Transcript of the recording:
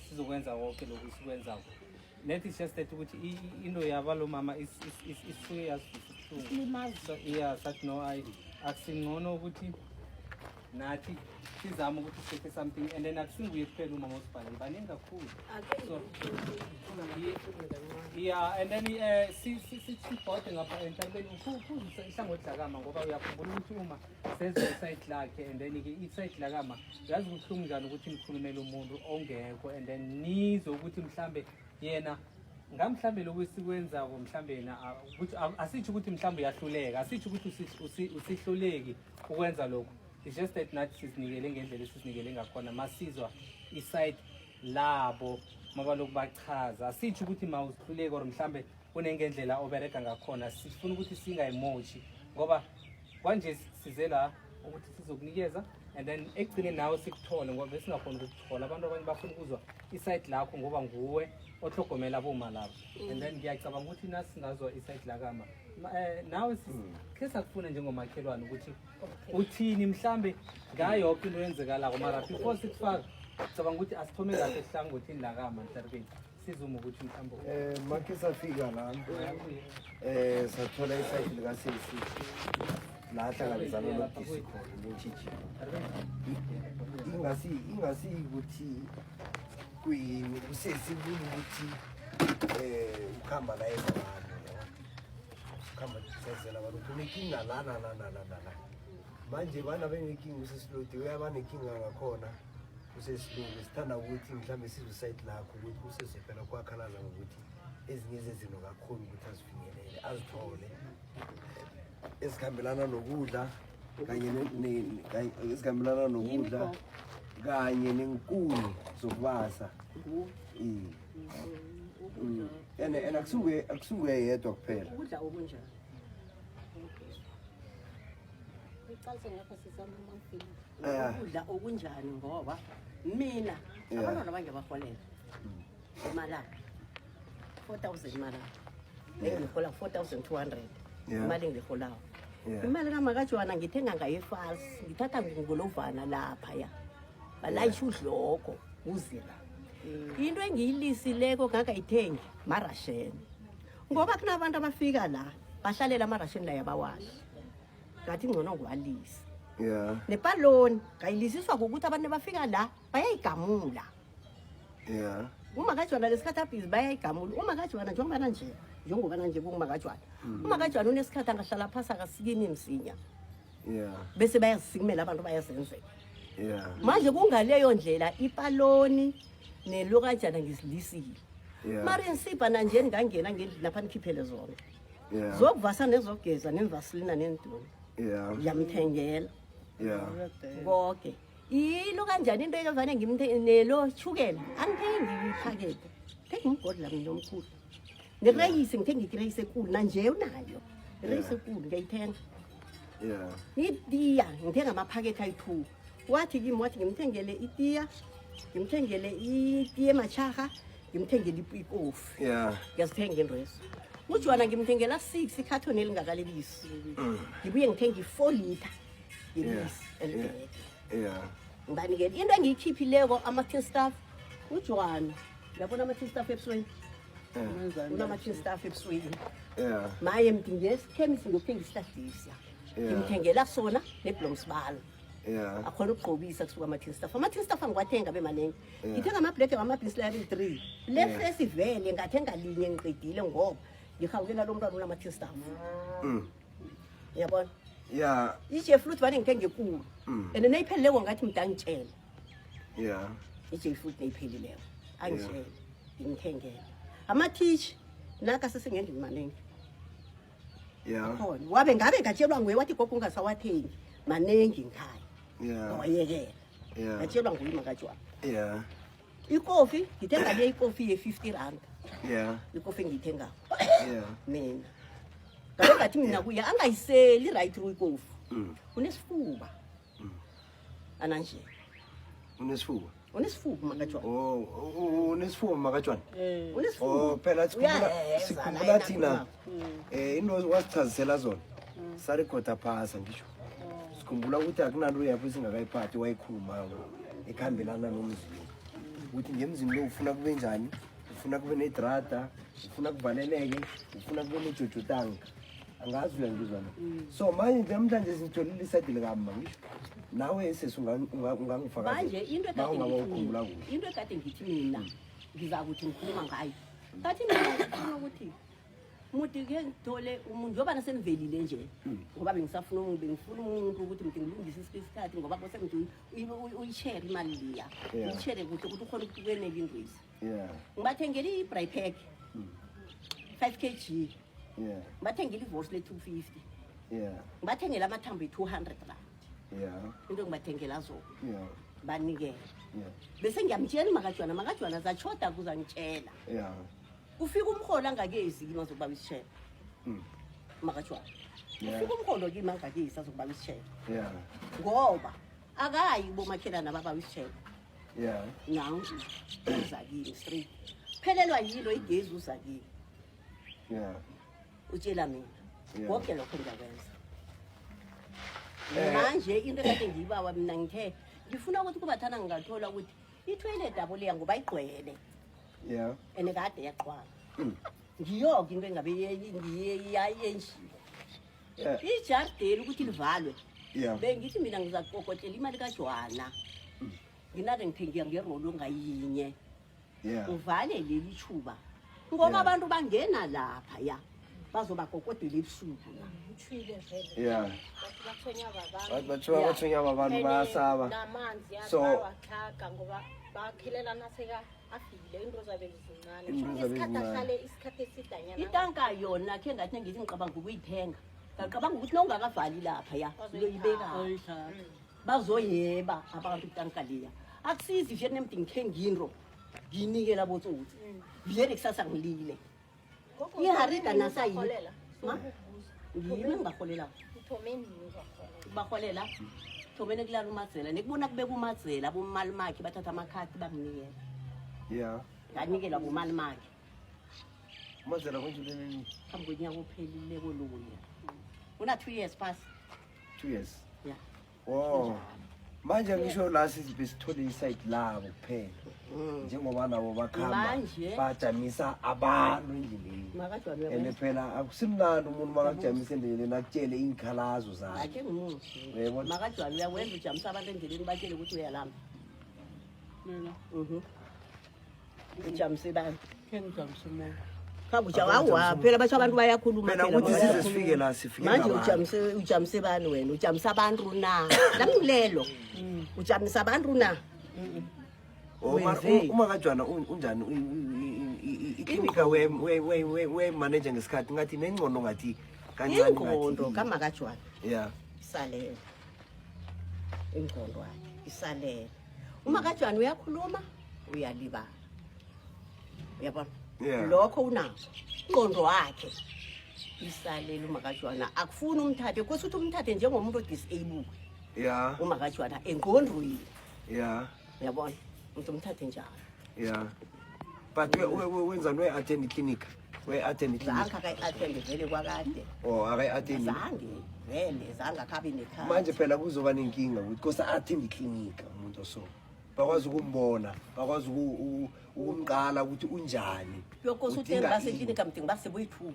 Sizokwenza konke lokhu sikwenzako. Net is just that ukuthi into yabalo mama isuke yasivisa ubuhlungu. So yeah, sathi no, ayi, akusingcono ukuthi nathi sizame ukuthi siphe something. And then akusinguye kuphela umama osibhalele, baningi kakhulu. So yeah, and then sibhode ngapha entabeni uphuzisa ihlangothi lakama, ngoba uyakhumbula ukuthi uma sezwe i-side lakhe and then-ke i-side lakama, uyazi kubuhlungu njani ukuthi nikhulumele umuntu ongekho and then nizwe ukuthi mhlambe yena ngamhlambe lokhu esikwenzako, mhlambe yena ukuthi asitsho ukuthi mhlambe uyahluleka, asitsho ukuthi usihluleki ukwenza lokhu. It's just that nathi sizinikele ngendlela esizinikele ngakhona masizwa i-side labo mabaloku bachaza. Asitsho ukuthi mawusihluleki or mhlambe kunengendlela oberega ngakhona. Sifuna ukuthi singayimoshi ngoba kwanje size la ukuthi sizokunikeza and then ekugcineni nawe sikuthole, ngoba besingakhona ukukuthola. Abantu abanye bafuna ukuzwa i-side lakho ngoba nguwe ohlogomela boma labo. And then ngiyacabanga ukuthi nasingazwa i-side lakama nawe khe sakufuna njengomakhelwane ukuthi uthini mhlambe ngayo yonke into eyenzekalako. Mara before sikufaka, cabanga ukuthi asithome kahle ehlangothini lakama Nhlarbeni, sizuma ukuthi mhlawumbe Makhe safika la, sathola i-side likasesi la ahlangabezana nobudisi khona nentshijilo. Ingasi ukuthi kuyini usesi, kunokuthi ukhamba la eza abantu, yabo, ukhamba sezela abantu, unenkinga la la la la la la la. Manje bana benenkinga, usesilodi uyaba nenkinga ngakhona usesilungu. Sithanda ukuthi mhlawumbe sizwe i-side lakho ukuthi usese phela kwakhalaza ngokuthi ezinye zezinto kakhona ukuthi azifinyelele, azithole, ezikhambelana nokudla kanye ezikhambelana nokudla kanye nenkuni zokubasa. And akusunguye yedwa kuphela. Ukudla okunjani? Uqalise ngapha sisami uma ngifika. Ukudla okunjani? Ngoba mina abantwana bangiyabaholela emalanga 4000 malanga, engihola 4200. Imali engiholayo, imali kamakajwana ngithenga ngayo ifalsi, ngithatha ngolovana laphaya balayisha udloko kuze la. Into engiyilisileko ngakayithengi marasheni, ngoba kunabantu abafika la bahlalela amarasheni la yabawashi, ngathi ngcono ngiwalise. Nepaloni ngayilisiswa ngokuthi abantu bafika la bayayigamula. Umakajwana lesikhathi abhizi bayayigamula umakajwana, njengobana nje kungumakajwana, umakajwana unesikhathi angahlala phasi akasikimi msinya, bese bayazisikimela abantu, bayazenzela. Manje kungaleyo ndlela ipaloni nelokanjana ngizilisile. Mara insibha nanje ngangena ngendlini lapha nikhiphele zona zokuvasa nezokugeza nemvasilina nenduni, ngiyamthengela konke. Yilo kanjani into evane ngimthe nelo chukela, angithengi iphakethe, thenga umgodla mina omkhulu, nereyisi ngithenga ikireyisi ekulu nanje unayo ireyisi ekulu, ngiyayithenga. Itiya ngithenga amaphakethe ayi-2. Wathi kimi, wathi ngimthengele itiya, ngimthengele itiya emachaha, ngimthengele ikofi. Ngiyazithenga into ezo. Ujwana ngimthengela 6 ikhathoni elingakalebisi, ngibuye ngithenga i-4 liter yebisi elibheke. Ngibanikele into engiyikhiphileko, ama-tin staff ujwana, uyabona ama-tin staff ebusweni, unama-tin staff ebusweni. Maye mntu ngesikhemisi ngiyokuthenga isihlahlisa, ngimthengela sona neblomsibalo, akhona ukugqobisa kusuka ama-tin staff. Ama-tin staff angiwathenga bemaningi. Ngithenga amabhlege wamabhisi la abe-three le fesi vele ngathenga linye ngiqedile ngoba ngihawukela lo mntwana unama-tin staff, uyabona. I-J fruit vane ngithenga ekulu and nayiphelileko ngathi mntu angitshele. I-J fruit nayiphelileko angitshele, ngimthengele. Amathitshi naka sesengendlini maningi. Khona wabe ngabe ngatshelwa nguye, wathi gogo ungasawathengi, maningi ngikhaya. Ngawayekela. Ngatshelwa nguye makajwana. Ikofi ngithenga le ikofi ye-50 rand, ikofi engiyithengako mina. Ngabe ngathi mina kuye angayiseli right through ikofi. Unesifuba ananje. Unesifuba? Unesifuba makajwana. Oh, unesifuba makajwana. Unesifuba. Oh, phela sikhumbula Uyaheza sikhumbula la thina yena. Into wasichazisela zona sarekhoda phasa, ngisho sikhumbula ukuthi akunanto yapho esingakayiphathi wayikhulumako ekhambelana nomzimba. Ukuthi ngemzini lo ufuna kube njani, ufuna kube nedrada, ufuna kuvaleleke, ufuna kube nejojo tanka. Angazi uyangizwa na? So manje namhlanje sitholile isayidi likamma, ngisho nawe sesi ungangifakazela. Manje into Ma ekade ungaba ngithi ukhumbula mina, kuhle. Into ekade ngithi mina ngizakuthi ngikhuluma ngayo, ngathi mina ngifuna ukuthi muti ke ngithole umuntu, njengoba nasenivelile nje, ngoba bengisafuna umuntu, bengifuna umuntu ukuthi muti ngilungise isikhathi, ngoba kose ngithi uyishere imali liya, uyishere kuhle ukuthi ukhona ukuthi kwenele indwezi. Ngibathengele i-braai pack 5 kg, ngibathengele ivosi le-250, ngibathengele amathambo i-200 rand, into engibathengela zona, banikele. Bese ngiyamtshela umakajwana, makajwana zatshoda kuzangitshela. Kufika umholo angakezi kimi azokubawa isishebo. Makajwana, kufika umholo kimi angakezi azokubawa isishebo, ngoba akayi kubomakhelana ababawa isishebo. Nangu uza kimi straight, phelelwa yilo igezi, uza kimi, utshela mina. Konke lokho ngiyakwenza. Manje into ekade ngiyibawa mina, ngithe ngifuna ukuthi kubathana ngingathola ukuthi i-toilet abo leya, ngoba igcwele and kade yaqwala, ngiyoke into engabe yenjiwe, ijardeli ukuthi livalwe. Bengithi mina ngizakukokotela imali kaJwana, nginake ngithengiya ngerolo ngayinye, ngivale leli thuba, ngoba abantu bangena lapha ya bazobakokodela ebusuku la. Uthwile vele. Bathi bathonya babantu. Bathi bathiwa bathonya babantu, bayasaba. Namanzi So bayawatlhaga ngoba bakhelelana seka afikile, into zabe zincane. Into zabe Isikhathi zincane. ahlale isikhathi esidanyana. Itanka yona khe ngathi ngithi ngicabanga ukuyithenga, ngacabanga ukuthi nowungakavali lapha ya uyoyibeka, bazoyeba abantu itanka leya. Akusizi vele nemdi ngithenga into ngiyinikela botsotsi, vele kusasa ngilile. Gogo, Iharida uthome nini nasayi- ukurholela? Ma? Sokukubuza. Ngimi engibaholelako. Uthome nini ukurholela? Baholela thomene kulala umadzela, nekubona kubeka umadzela, bomali makhe bathatha amakhadi banginikela. Nganikelwa bomali makhe. Umazela konje nini? Phambi konyaka ophelileko luya, una-2 years pass. 2 years. Ya. Oh. Manje ngisho la sizibe sithole iside labo kuphela. Njengoba nabo bakhamba bajamisa abantu endleleni. Makajwana. And phela akusimnandi umuntu makajamisa endleleni akutshele iy'nkhalazo zakhe. Ake ngimuzi. Uyayibona? Makajwana, uyakwenza ujamisa abantu endleleni, batshele ukuthi uyalamba? Mina Ujamise bani? Khe ngijamise umuntu. Khambe awa phela basho abantu bayakhuluma. Phela Phela ukuthi size bayakhuluma. sifike la, sifike Manje ngabantu. ujamise bani wena? Ujamise abantu na? Lamngilelo, ujamisa abantu na? Oh, Wenzeni? Umakajwana unjani iklinika we-manager ngesikhathi ngathi nengcono ngathi kancane Ingqondo ngathi kamakajwana isalele, ingqondo wakhe isalele. Umakajwana uyakhuluma, uyalibala, uyabona? Lokho unakho, ingqondo wakhe isalele umakajwana. Akufuni umthathe, kose ukuthi umthathe njengomuntu o-disable. Umakajwana engqondweni, uyabona, umuntu umthathe njalo. Yeah, but wenzani, we-attend iclinic, we-attend iclinic? Zange akayi-attende vele kwakade. Oh, akayi-attend? Zange vele, zange akhabe nekhaya. Manje phela kuzoba nenkinga ukuthi kose a-attend iclinic umuntu oso bakwazi ukumbona, bakwazi ukumqala ukuthi unjani. Yokosa Udinga uthe ini. baseklinika mdingi baseboyi-two.